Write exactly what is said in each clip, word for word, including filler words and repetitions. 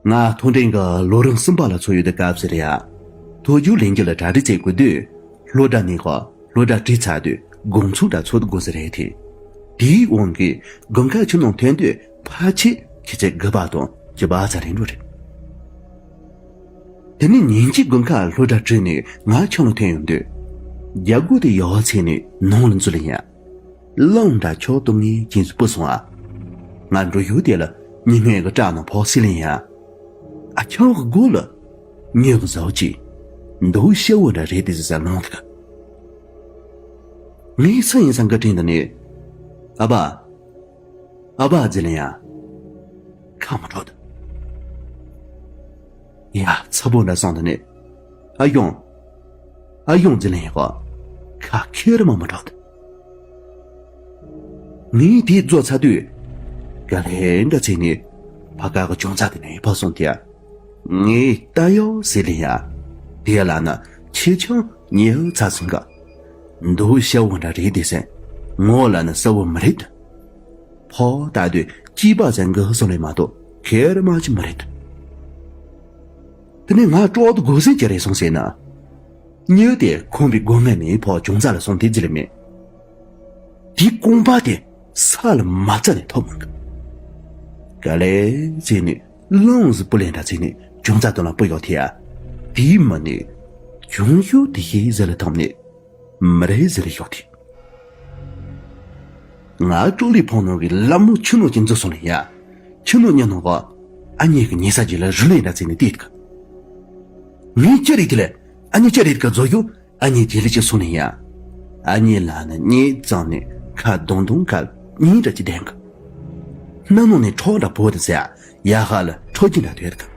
ང་མཐོ་འབྲིང་གི་ལོ་རིམ་གསུམ་པ་ལ་ཚུད་ཡོད་དུས་སྐབས་སུ་རེད་ཡ། མཐོ་རྒྱུགས་ལེན་རྒྱུ་ལ་གྲ་སྒྲིག་བྱེད་དགོས་དུས། སློབ་གྲྭ་ནས་ཁོ་སློབ་གྲྭ་གྲོལ་ཚར་དུས་དགོང་ཚོགས་འདྲ་ཚོགས་དགོས་ས་རེད་དེ། དེའི་དབང་གིས་དགུན་ཁ་ཆུ་ནང་ཐོན་དུས་ཕལ་ཆེར་ཆུ་ཚོད་དགུ་པ་དང་བཅུ་པ་ཙམ་རིང་འགྲོ་རེད། དེ་ནས་ཉིན་གཅིག་དགུན་ཁ་སློབ་གྲྭ་གྲོལ་ནས་ང་ཆུ་ནང་ཐོན་ཡོང་དུས། རྒྱ་སྒོ་དེ་ཡར་ཕྱེ་ནས་ནང་ལ་འཛུལ་ཡིན་ཡ། རླུང་འདྲ་ཆོག་ཏུ་ངའི་གྱེན་དུ་སྤོས་སོང་ཨ། ང་འགྲོ་ཡུལ་དེ་ལ་ཉི་སྨན་གྱི་སྐྲ་ནང་ཕོག་སྲིད་ལེན་ཡ། ཨ་ཆང་གི་སྒོ་ལ་མྱི་གི་བཟོ་ཅིག་འདུག་ཤ་བོ་འདྲ་རེད་དེ་ཟེར་ལངས་འདུག་ངའི་སུ་ཡིན་སང་གི་དྲིན་དུ་ནས། ཨ་ཕ། ཨ་ཕ་ཟེར་ལེན་ཡ། ཁ་མ་གྲོགས་དུ། ཡ་ཚ་པོ་འདྲ་སོང་དུ་ནས། ཨ་གཡོང་། ཨ་གཡོང་ཟེར་ལེན་ཡ་གོ། ཁ་ཁེར་མ་མ་གྲོགས་དུ། ངས་དེའི་རྫོགས་ཚར་དུས། ག་ལེ་འདྲ་ཚེ་ནས་ཕ་ག་གི་ཅུང་ཚ་དེ་ནས་ཕ་སོང་དེ། ངས་ལྟ་ཡོ་ཟེར་ལེ་ཡ། དེ་ལ་ན་ཆེ་ཆུང་ཉེ་ཧུ་ཚ་སུན་ག་འདུག་ཤ་བོ་འདྲ་རེད་དེ་སེ། ངོ་ལ་ན་ས་བོ་མི་རེད། ཕོ་ལྟ་དུས་སྐྱིད་པ་ཟེར་འགི་ཧུ་སོང་ལེ་མ་གཏོགས་ཁེར་མ་ཅི་མི་རེད། དེ་ནས་ང་ཀྲོག་ཏུ་དགོས་ཟེར་གྱི་རེད་སོང་ཟེར་ན། མྱི་དེ་ཁོམ་པའི་སྒོ་ངའི་ནས་ཕོ་ཅུང་ཚ་ལ་སོང་དེ་ཟེར་ལེ་མེད། དེའི་རྐང་པ་དེ་ས་ལ་མ་བཙལ་ནས་ཐོབ་མི་འགི། ག་ལེ་ཟེར་ནས་རླུང་ཟི་པུ་ལེན་འདྲ་ཟེར་ནས་ཅུང་ཚ་དོན་ལ་སྤུ་ཡོག་ཐེ་ཡ། དེའི་མི་ནས་ཅུང་ཞུ་དེ་ཤེས་ཟེར་ལ་ཐོབ་ནས་མི་རེ་ཟེར་ལ་ཤོག་ཐེ། ང་ཀྲོ་ལི་ཕོང་ནང་གི་ལ་མོ་ཆུ་ནོ་ཅན་འཛུལ་སོང་ལེ་ཡ། ཆུ་ནོ་ཉ་ནང་ག་ཨ་མྱེས་ཀྱི་ཉེ་ས་ཅིག་ལ་རུ་ལེན་འདྲ་ཟེར་ནས་བལྟས་ཀ་ངས་ཅི་རེད་དེ་ལ་ཨ་མྱེས་ཅི་རེད་ག་བཟོ་རྒྱུ། ཨ་མྱེས་ཇེ་ལི་ཅི་སོང་ནས་ཡ། ཨ་མྱེས་ལ་ནི་གཉིད་ཙམ་ནས་ཁ་གདོང་གདོང་ཁ་གཉིད་འདྲ་ཅི་ལྡན་གི། སྣ་ནང་ནས་ཁྲོ་འདྲ་བོ་དེ་ཟེར་ཡ་ཧ་ལ་ཁྲོ་གྱིན་འདྲ་དོད་གི།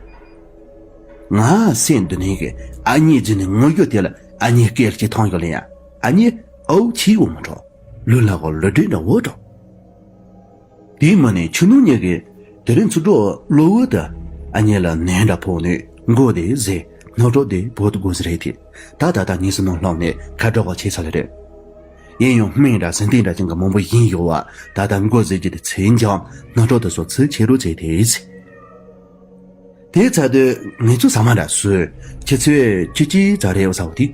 ང་སེམས་འདི་ནས་གི་ཨ་མྱེས་ཇི་ནས་ངུ་རྒྱུ་དེ་ལ་ཨ་མྱེས་སྐད་ཅི་ཐང་ཡོད་ལ་ཡ། ཨ་མྱེས་ཨའུ་ཆི་འོ་མ་འགྲོ། ལུས་ལ་གོ་ལུས་སྒྲིག་འདྲ་འོ་འགྲོ། དེའི་མ་ནས་ཆུ་ནུ་གཉིས་ཀྱིས་དེ་རིང་ཚུར་འགྲོ་གློ་བུར་དུ་ཨ་མྱེས་ལ་ནན་འདྲ་ཕོག་ནས་མགོ་དེ་ཟེ་སྣ་གྲོགས་དེ་བོད་དུ་དགོས་ཟེར་རེད་དེ། ད་ད་ད་ཉིས་སུ་ནང་ལྷོང་ནས་ཁ་གྲོགས་ག་ཆེ་ས་ལ་རེད། ཡིན་ཡང་སྨན་འདྲ་ཟིན་ཏིང་འདྲ་ཅན་གྱི་མང་པོ་ཡིན་ཡོད་བ། ད་ལྟ་མགོ་ཟེར་གྱི་དེ་ཚེ་འཇམ་སྣ་གྲོགས་དེ་སོགས་ཚུལ་ཆེ་རུ་བྱས་དེ་ཟེ། དེ་ཚར་དུས་ངེད་ཚོ་ཟ་མ་འདྲ་སུས་ཁྱེད་ཚོས་ཁྱི་ཅི་ཙ་རེ་ཡོད་ས་བ་དེ།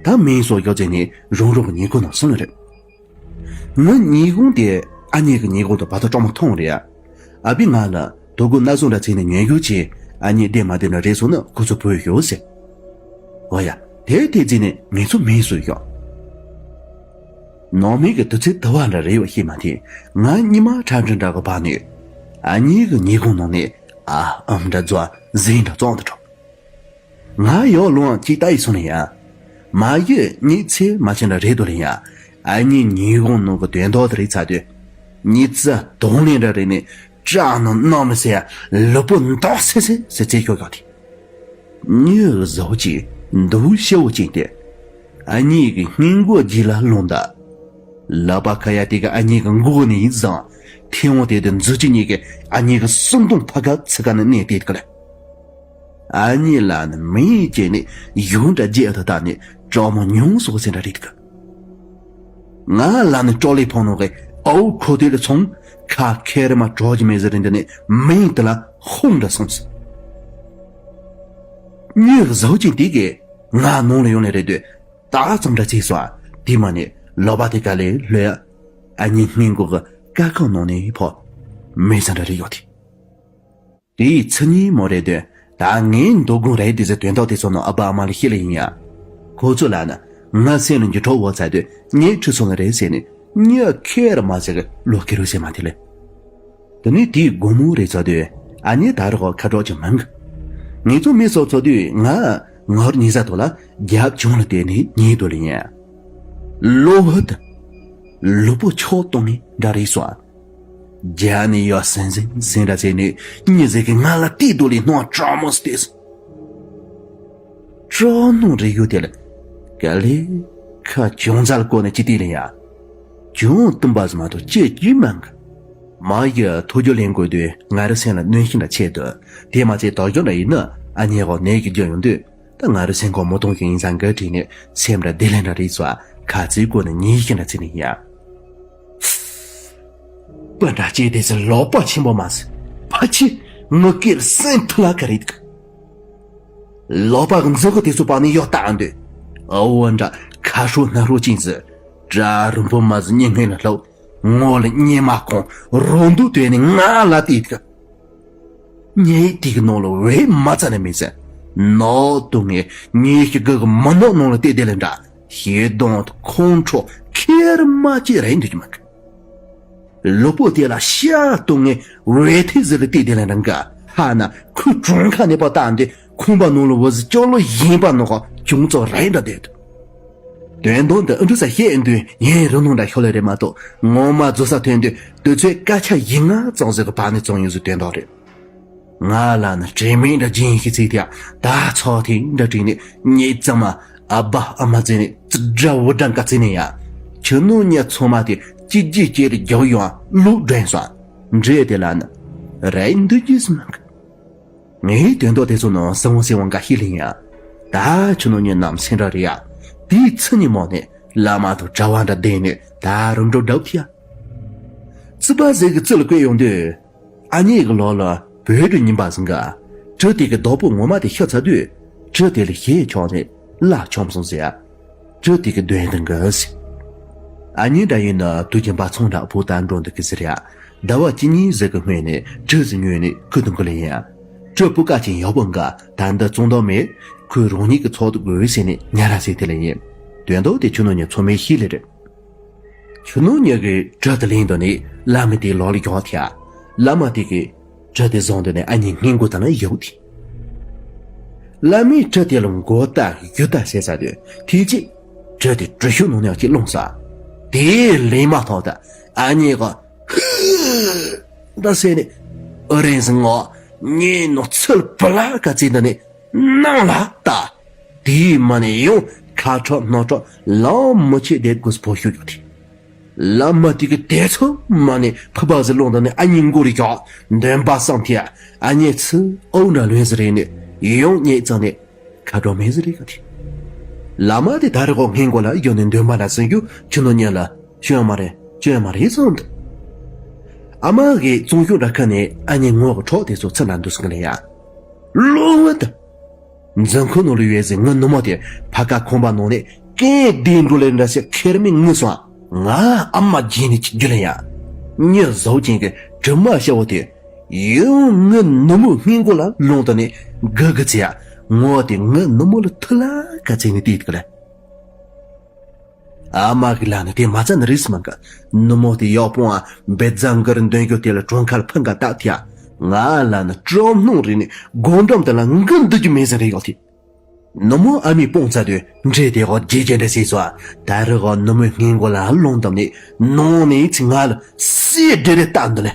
ད་མིན་སོགས་ཡོད་ཚེ་ནས་རང་རང་གི་ཉེ་ཁོ་ནང་སོང་ལ་རེད། ང་ཉིན་གུང་དེ་ཨ་མྱེས་ཀྱི་ཉིན་གུང་དུ་བར་དོ་སྤྲང་མོ་མཐོང་རེད། ཨ་བི་ང་ལ་དོ་དགོང་སྣ་ཟུང་འདྲ་བྱས་ནས་ཉལ་རྒྱུ་བྱས་ཨ་མྱེས་བདེ་མ་བདེ་འདྲ་རེད་སོང་ན་ཁོ་ཚོ་བུད་ཡོད་ཟེར། འོ་ཡ་དེ་དེ་བརྩིས་ནས་ངེད་ཚོ་མིན་སུས་ཡོད། ནང་མི་གི་དུས་ཚོད་དུ་བ་འདྲ་རེད་བ་ཤེས་མ་ཐེ། ང་ཉི་མ་ཁྲ་འདྲ་འདྲ་གི་བར་ནས་ཨ་མྱེས་ཀྱི་ཉིན་གུང་ནང་ནས་ཨ་ཨམ་འདྲ་རྫོགས་ཟིན་འདྲ་བཙོང་དུ་འགྲོ། ང་ཡོག་ལོང་ཅིག་ལྟ་ཡི་སོང་ནས་ཡ། མ་ཡོད་གཉིད་ཚེ་མ་ཆེན་ལ་རེད་དོ་ལེ་ཡ། ཨ་ནི་ཉིན་གུང་ནང་གི་དོན་དག་དེ་རིག་ཚར་དུས། གཉིད་རྩ་དོང་ལེན་འདྲ་རེད་ནས་སྐྲག་ནང་གནམ་མི་སེ་ཡ་ལུས་པོ་འདོག་སེ་སེ་སེ་ཚེ་ཤོག་ཡོག་དེ། མྱི་བཟོ་ཅིག་འདུག་ཤེ་བོ་ཅིག་སྟེ། ཨ་ནི་གི་སྙིང་མགོ་རྗེས་ལ་ལོང་ད། ལག་པ་ཁ་ཡ་དེ་ག་ཨ་ནི་གི་མགོ་ནས་ཡིན་ཙང་མཐེ་བོང་དེ་དུ་མཛུ་གཅིག་གཉིས་ཀྱི་ཨ་ནི་གི་སུན་དུང་ཕ་ག་ཚི་ག་ནས་གནས་དེ་ག་ལ། ཨ་ནི་ལ་ནི་མིང་བྱས་ནས་ཡུང་འདྲ་རྒྱས་དུ་བཏགས་ནས་གྲོགས་མོ་ཉུང་སོགས་ཟེར་འདྲ་རེད་གི། ང་ལ་ནི་ཀྲོ་ལི་ཕོང་ནོ་གི་ཨའུ་ཁོ་དེ་ལ་ཚོང་ཁ་ཁེར་མ་གྲོགས་ཀྱི་མེ་ཟེར་འདི་ནི་མིང་དེ་ལ་ཧོང་འདྲ་སོང་ཟེར། མྱི་བཟོ་ཅིག་དེ་གི་ང་ནང་ལ་ཡོང་ནས་རེད་དུས་ད་ཙམ་འདྲ་ཅིག་སོ། དེ་མ་ནི་ལོ་པ་དེ་ག་ལས་ལྷོད། ཨ་ནི་སྙིང་མགོ་གི་ཀ་ཁང་ནང་ནས་ཕོ་མེ་ཟ་འདྲ་རེད་ཡོད་དེ། དེའི་ཚེ་ཉིན་མོ་རེད་དུས་ད་ངའི་འདོད་དགོངས་རེད་དེ་ཟེར་དོན་དག་དེ་ཚོ་ནང་ཨ་ཕ་ཨ་མ་ལ་བཤད་ལ་ཡིན་ཡ། ཁོ་ཚོ་ལ་ནི་ང་སེམས་ལ་འགྱུར་གྲོགས་འོ་ཚ་དུས་ངའི་ཁྲི་སོང་ལ་རེད་ཟེར་ནས་མྱི་ཁེར་མ་ཟེར་གི་ལོ་ཁེ་རུ་ཟེར་མ་དེ་ལས། དེ་ནས་དེའི་དགོང་མོ་རེད་ཚོ་དུས་ཨ་ནི་ད་རོགས་ཁ་གྲོགས་ཀྱི་མང་གི། ངེད་ཚོ་མི་སོགས་ཚོ་དུས་ང་ངར་ཉི་ཟ་ཐོ་ལ་རྒྱབ་ཆུང་ལ་བལྟས་ནས་ཉལ་དུ་ལ་ཡིན། ལོ་ཧུད། ལུས་པོ་ཆོག་གཏོང་ནས་འདྲ་རེད་སོ། རྒྱ་ནས་ཡོད་སེན་སེན་སེན་འདྲ་བྱས་ནས་མྱི་ཟིག་གིས་ང་ལ་བལྟས་དུ་ལས་སྣང་སྐྲག་མོ་སྟེ། སྐྲག་སྣང་རེ་ཡོད་དེ་ལ། ག་ལེ། ཁ་ཅུང་ཙལ་བཀོད་ནས་ཅི་བལྟས་ལ་ཡ། ཅུང་བཏུམ་པ་ཟིག་མ་གཏོགས་ཅི་ཅི་མང་གི། མ་ཡི་ཐུགས་རྒྱུད་ལེན་དགོས་དུས་ང་རི་སེམས་ལ་གནོན་ཤིང་འདྲ་ཆེ་དུ། དེ་མ་ཚད་དོགས་སྐྱོ་འདྲ་ཡིན་ན་ཨ་ཉེ་གོ་ནད་ཀྱི་རྒྱུ་ཡོང་དུས། ད་ང་རི་སེམས་ཁོག་མོ་གཏོང་གི་ཡིན་ཙང་འགའ་བྲིས་ནས་སེམས་འདྲ་བདེ་ལེན་འདྲ་རེད་སོ། ཁ་ཚིག་བཀོད་ནས་ཉིན་ཤིང་འདྲ་ཚིག་ནས་ཡ། སྤུན་ཟླ་སྐྱེས་དེ་ཚོ་ལོག་པ་ཆེན་པོ་མ་ཟད་ཕ་ཆི། ངུ་སྐད་སེམས་ཐུ་ལ་ག་རེད་གི། ལོག་པ་གི་མཛུ་གུ་དེ་ཚོ་པ་ནི་ཡོ་བཏང་འདོད། ཨ་བོ་འདྲ་ཁ་ཧྲོ་སྣ་ཧྲོ་ཅིང་ཟི། དྲ་རུམ་བུ་མ་ཟི་སྙིང་ངན་ལ་ལྷོ། ངོ་ལ་གཉེར་མ་ཁོང་རོ་འདུག་དོན་ནི་ང་ལ་དེ་གི། ཉེ་དེ་གི་ནང་ལ་བས་མ་ཚ་ནི་མི་ཟེར། ནོ་དུ་ངས་ཉེ་ཤི་གི་གི་མ་ནོ་ནང་ལ་དེ་དེ་ལ་འདྲ། ཤེས་གདོང་ཁོང་ཁྲོ་ཁེར་མ་ཅི་རེད་འདུག་མ་གི། ལུས་པོ་དེ་ལ་ཤ་གཏོང་ངེ་བས་ཐེ་ཟི་ལ་བལྟས་དེ་ལ་འདྲ་འགའ། ཧ་ན་ཁོའི་གྲོང་ཁ་ནས་པ་བཏང་སྟེ་ཁོང་པ་ནང་ལ་བུ་ཟི་ཅོག་ལོ་ཡིན་པ་ནོ་ཁོ་ཅུང་ཙོ་རེ་འདྲ་བསྡད་འདུག། དོན་དོན་དུ་ཨ་འབྲུ་ས་བཤད་འདུག་ཡིན་རུ་ནང་འདྲ་ཤོ་ལེ་རེ་མ་གཏོགས་ངོ་མ་རྫོ་ས་ཐོན་དུས་དུས་ཚོད་སྐད་ཆ་ཡིན་ང་ཙང་ཟི་གི་བ་ནི་ཙང་ཡོད་ཟི་དོན་དག་རེད། ང་ལ་ནི་དྲན་མེད་འདྲ་སྦྱིན་ཤི་ཚིག་དེ་ད་ཚོ་དེ་འདྲ་དྲིས་ནས་ཉེ་ཙམ་མ་ཨ་བ་ཨ་མ་ཙེ་ནས་ཙི་འདྲ་བུ་འདྲ་འགའ་ཙེ་ནས་ཡ། ཁྱི་ནུ་ཉ་ཚོ་མ་དེ་གཅིག་རྗེས་གཅིག་རེ་རྒྱག་ཡོང་ལུག་འདྲེན་སོང་། འདྲེ་དེ་ལ་ནི་རེད་འདུག་རྒྱུས་མ་གི། ངའི་དོན་དག་དེ་ཚོ་ནང་སང་སེ་བང་འགའ་ཤི་ལིང་ཡ། ད་ཁྱི་ནུ་ཉ་ནམ་སེ་འདྲ་རེད་ཡ། དེའི་ཚི་ཉི་མོ་ནས་བླ་མ་དང་གྲྭ་བ་འདྲ་བསྡད་ནས་ད་རུམ་འགྲོ་འདྲ་བ་ཐི་ཡ། ཙི་པ་ཟེ་གི་ཙི་ལ་བཀོད་ཡོང་དུས། ཨ་མྱེས་ཀྱི་ལོ་ལ་བོད་དུ་ཉིན་པ་ཟིན་ག། གྲི་དེ་གི་རྡོག་པོ་ངོ་མ་དེ་ཤི་ཚར་དུས། གྲི་དེ་ལ་ཞེས་ཆོག་ནས་བླ་ཆོམ་སོང་ཟེར་ཡ། གྲི་དེ་གི་དོན་དང་གི་ཟེར། ཨ་མྱེས་འདྲ་ཡིན་ན་དུས་རྒྱུན་པ་ཚོང་འདྲ་བུ་དར་འགྲོ་འདུག་གི་ཟེར་ཡ། ཟླ་བ་གཅིག་གཉིས་ཟིག་གི་སྔོན་ནས་གྲི་ཟིག་ཉོས་ནས་ཁུ་དུང་གི་ལ་ཡིན་ཡ། གྲི་སྤུ་ཀ་ཅན་ཡག་པོ་འགའ་ད་འདི་བཙོང་དོགས་མེད། ཁོས་རང་ཉིད་ཀྱི་ཚོགས་འདུ་དགོས་ཟེར་ནས་ཉ་ར་ཟེར་དེ་ལ་ཡིན། དོན་དག་དེ་ཁྱོད་ནོ་ཉ་ཚོ་མའི་ཤི་ལེ་རེད། ཁྱོད་ནོ་ཉ་གི་གྲི་དེ་ལེན་དོ་ནི་བླ་མ་དེའི་ལོག་ལ་ཡོང་ཐལ། བླ་མ་དེ་གི་གྲི་དེ་བཟུང་དོ་ནི་ཨ་མྱེས་སྔས་མགོ་དང་ལ་ཡོད་དེ། བླ་མའི་གྲི་དེ་ལ་མགོ་ལྟ་རྒྱུ་ལྟ་བྱས་ས་དུས་དེ་རྗེས་གྲི་དེ་གྲི་ཤུགས་ནང་ནས་ཅིག་བླངས་ས། དེ་ལེན་མ་ཐོག་ད་ཨ་མྱེས་ག་ཧུ་ད་ཟེར་ནས་ཨ་རེན་སི་ངོ་ངའི་ནོ་ཚུལ་བུ་ལ་ག་ཚིག་འདི་ནི། ནང་ལ་ལྟ། དེའི་མ་ནས་ཡང་ཁ་ཁྲག་སྣ་ཁྲག་ལང་མི་ཆད་དེ་དགོས་པོ་ཤུགས་ཡོད་དེ། བླ་མ་དེ་གི་དེ་ཚོ་མ་ནས་ཕུ་པ་ཟི་ལོང་དང་ནི་ཨ་མྱེས་མགོ་རི་ཡག་འདོན་པ་བསམ་ཐེ། ཨ་མྱེས་ཚུ་ཨོ་འདྲ་ལོན་ཟི་རེད་ནི་ཡང་ཉེས་ཙང་ནི་ཁ་གྲོ་མེད་ཟི་རེད་ག་དེ། བླ་མ་དེ་ད་རེ་གོ་སྔས་མགོ་ལ་ཡོད་ནི་འདོན་པ་ལ་སུན་རྒྱུ་ཁྱོད་ནོ་ཉན་ལ་ཤོད་ཡ་མ་རེད་ཤོད་ཡ་མ་རེད་གསུངས་འདུག། ཨ་མ་གི་བཙོང་ཤུགས་འདྲ་ཁ་ནས་ཨ་མྱེས་ངོ་གི་གྲོགས་དེ་ཚོ་ཚུར་ལ་འདུག་སོང་གི་ལ་ཡ། ལོ་བ་དུ། འཛིན་ཁུལ་ནང་ལ་ཡོད་ཟེར་ངའི་ནུ་མོ་དེ་ཕ་ཁ་ཁོང་པ་ནང་ནས་སྐད་བདེ་འགྲོ་ལེ་འདྲ་ཟེར་ཁེར་མི་ངུ་སོང་། ང་ཨ་མ་བརྗེད་ནས་ཅི་རྒྱུ་ལ་ཡ། མྱི་བཟོ་ཅན་གྱི་གྲིབ་མ་ཤ་བོ་དེ་ཡང་ངའི་ནུ་མོ་སྔས་མགོ་ལ་ལོང་དུ་ནས་གི་གི་ཚེ་ཡ་ངོ་དེ་ངའི་ནུ་མོ་ལ་ཐུ་ལ་ག་ཚེ་ནས་བལྟས་ཐུག་ལ། ཨ་མ་གི་ལ་ནི་དེ་མ་ཚ་ནི་རིས་མ་འགའ། ནུ་མོ་དེ་ཡག་པོ་ཨ་འབེ་རྫ་འགར་འདོན་རྒྱུ་དེ་ལ་གྲོང་ཁར་ཕུ་འགའ་བཏགས་ཐེ། ང་ལ་ནི་གྲོམ་སྣུམ་རེ་ནི་སྒོ་འགྲམ་དེ་ལ་འགུལ་འདུག་རྒྱུ་མེད་ཟེར་རེ་ཡོད་དེ། ནུ་མོ་ཨ་མའི་དཔུང་ཚ་དུས་འདྲེ་དེ་གོ་རྗེ་རྗེ་འདྲ་སྲིད་སོ། ད་རི་གོ་ནུ་མོའི་སྔས་མགོ་ལ་ལོང་བཏབ་ནས་ནང་ནས་ཚིག་ང་ལ་སྲིད་འདྲེ་རེ་བཏགས་འདི་ལས།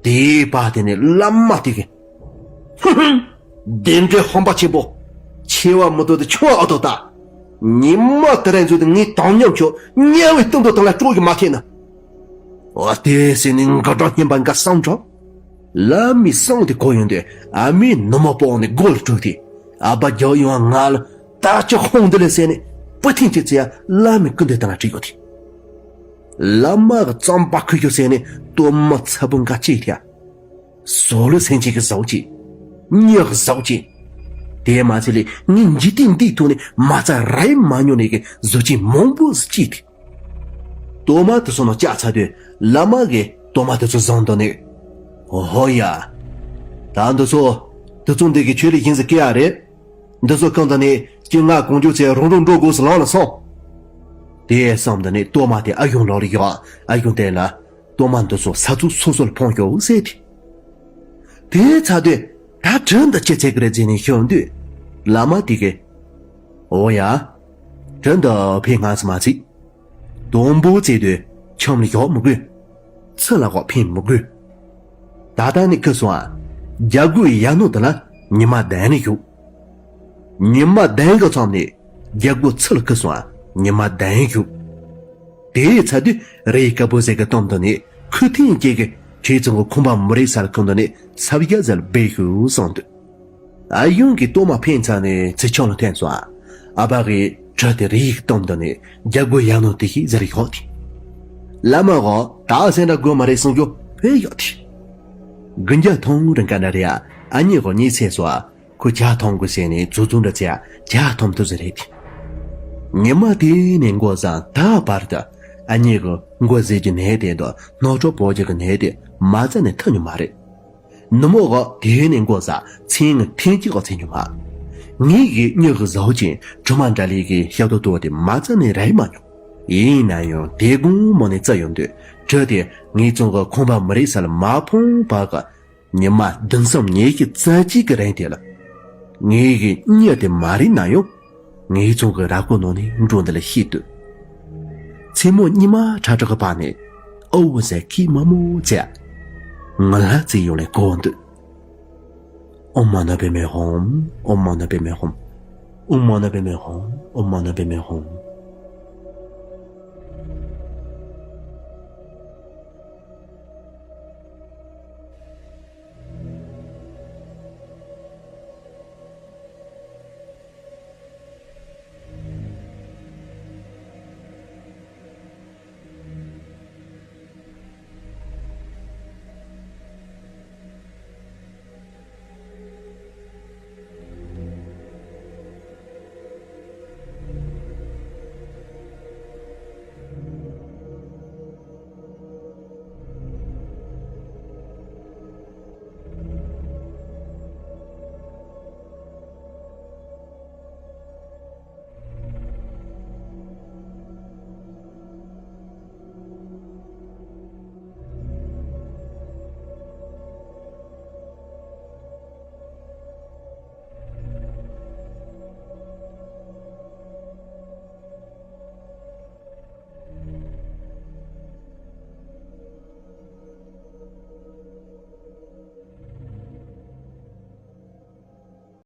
དེའི་བར་དེ་ནས་བླ་མ་དེ་གི། ཧུ་ཧུ། བདེན་འདྲེ་ཧམ་པ་ཆེན་པོ། ཆེ་བ་མི་འདོད་དུ་ཆུང་བ་ཨ་དོ་ད། ཉི་མ་དེ་རན་ཚོད་དུ་ངའི་དམ་ཉམས་ཆོག་དམྱལ་བའི་སྟོན་དུ་དང་ལ་སྤྲོ་གི་མ་ཐེན་ན། འོ་དེ་ཟེར་ནས་འགག་སྒྲ་སྙན་པ་འགའ་བསམ་འགྲོ། བླ་མའི་གསང་དེ་གོ་ཡོང་དུས་ཨ་མའི་ནུ་མ་པོ་ནས་སྒོ་ལ་སྤྲོད་དེ། ཨ་ཕ་རྒྱག་ཡོང་ང་ལ་ད་ཅི་ཧོང་འདི་ལས་ཟེར་ནས་པུ་ཐིང་ཅི་ཚེ་ཡ་བླ་མའི་སྐུ་འདི་དང་ལ་བྲིས་ཡོད་དེ། བླ་མ་གི་རྩམ་པ་ཁུ་ཁྱོ་ཟེར་ནས་གཏོར་མ་ཚ་པོ་འགའ་བཅས་ཐེ། ཟོ་ལུ་སེང་ཆེན་གྱི་ཟོག་ཅིག། མྱི་གི་ཟོག་ཅིག། དེ་མ་ཚད་ལས་ངའི་འཇིག་རྟེན་འདིའི་ཐོག་ནས་མ་རྩ་ར་ཡི་མ་ཉོ་ནས་གི་བཟོ་ཅིག་མང་པོ་ཟིག་ཅིག་དེ། གཏོར་མ་དེ་ཚོ་ནང་བཅག་ཚར་དུས་བླ་མ་གིས་གཏོར་མ་དེ་ཚོ་བཟུང་དོ་ནས། ཨོ་ཧོ་ཡ། ད་འདི་ཚོ་དེ་ཚོ་འདི་གི་ཆོས་ལས་གཞན་ཟིག་སྐྱེ་ཡ་རེད། འདི་ཚོ་གང་དུ་ནས་སྐྱེ་ང་གང་འཇུག་ཚེ་རང་རང་འགྲོ་དགོས་སུ་ལངས་ལ་སོང་། དེ་བསམ་དུ་ནས་གཏོར་མ་དེ་ཨ་ཡོང་ལོག་ལ་ཡོང་ཨ་ཡོང་དེ་ལ། གཏོར་མ་འདི་ཚོ་ས་ཚུགས་སོ་སོར་ཕོང་ཤོག་ཟེར་ཏེ། དེའི་ཚ་དུས་ད་གྲི་འདི་ཅི་ཚེ་གི་རེད་ཟེར་ནས་ཤོད་དུས། བླ་མ་དེ་གིས། འོ་ཡ། གྲི་འདི་ཕན་ང་ཚོ་མ་ཚིག། དང་པོ་བཙལ་དུས་ཁྱམས་ལ་ཡོག་མི་དགོས། ཚུ་ལ་གོ་ཕན་མི་དགོས། ད་ལྟ་ནི་ཁི་སོང་ཨ། རྒྱ་སྒོའི་ཡ་ནོ་དེ་ལ་ཉི་མ་ལྡན་ནས་བཞུགས། ཉི་མ་ལྡན་གི་མཚམས་ནས་རྒྱལ་སྒོ་ཚུར་ལ་ཁུ་སོང་ཉི་མ་ལྡན་བཞུགས། དེའི་ཚ་དུས་རེ་དཀར་པོ་ཟེར་གི་གཏམ་དུ་ནས་ཁུ་ཐེན་སྐྱེ་གི་ཁྱེད་ཚོ་གི་ཁང་པ་མི་རེད་ས་ལ་ཁུང་དུ་ནས་ཚབ་རྒྱ་ཟེར་ལ་སྦས་ཤུ་སོང་འདུག། ཨ་ཡུང་གི་གཏོར་མ་ཕན་ཚ་ནས་ཚེ་ཆུང་ལ་འཐེན་སོང་ཨ། ཨ་ཕ་གི་གྲི་དེ་རེ་ཡིག་གཏམ་དུ་ནས་རྒྱལ་སྒོ་ཡ་ནོ་དེ་ཤི་ཟེར་ཡོད་དེ། བླ་མ་གོ་ད་སེང་འདྲ་དགོས་མ་རེད་གསུང་རྒྱུ་བས་ཡོད་དེ། དགུན་རྒྱ་ཐུང་རིང་ག་འདྲ་རེད་ཨ། ཨ་མྱེས་གི་གཉིད་སད་སོང་ཨ། ཁོ་ཇ་འཐུང་དགོས་ཟེར་ནས་ཛུ་ཛུ་འདྲ་ཚེ་ཨ་ཇ་འཐུང་ཐུབ་ཟེར་རེད་དེ། ཉི་མ་དེ་ནས་འགོ་བཟང་ད་བར་དུ་ཨ་མྱེས་གི་མགོ་ཟེར་གྱི་ནད་དེ་དང་རྣག་ཁྲག་པོ་གྱི་གི་ནད་དེ་མ་ཚ་ནས་ཐུབ་མྱོང་མ་རེད། ནུབ་མོ་གི་དེ་ནས་འགོ་བཟང་མཚན་ཐེངས་གཅིག་གི་ཚེ་མྱོང་མ། ངའི་གི་མྱི་གི་བཟའ་བ་ཅན་གྲིབ་མ་འདྲ་ལས་གི་ཤ་དོ་དོ་དེ་མ་ཚ་ནས་རེད་མ་མྱོང་། ཡིན་ན་ཡང་དེ་དགོང་མོ་ནས་བཙལ་ཡོང་དུས་གྲི་དེ་ངའི་ཚང་གི་ཁང་པ་མི་རེད་ས་ལ་མ་ཕངས་པ་གི། ཉི་མ་བདུན་གསུམ་ཉི་ཤུ་རྩ་གཅིག་གི་རིང་དེ་ལ། ངའི་གི་མྱི་དེ་མ་རེད་ན་ཡང་། ངའི་ཚང་གི་ར་སྐོར་ནང་ནས་འགྲོ་འདི་ལ་ཤི་དུས། མཚན་མོ་ཉི་མ་ཁྲ་ཁྲ་གི་བར་ནས་ཨོ་བོ་ཟེར་ཁྱི་མ་མོ་ཚེ། ང་ལ་བརྩེ་ཡོང་ལས་གོ་འདུག་ཨོཾ་མ་ཎི་པདྨེ་ཧཱུྃ། ཨོཾ་མ་ཎི་པདྨེ་ཧཱུྃ། ཨོཾ་མ་ཎི་པདྨེ་ཧཱུྃ། ཨོཾ་མ་ཎི་པདྨེ་ཧཱུྃ།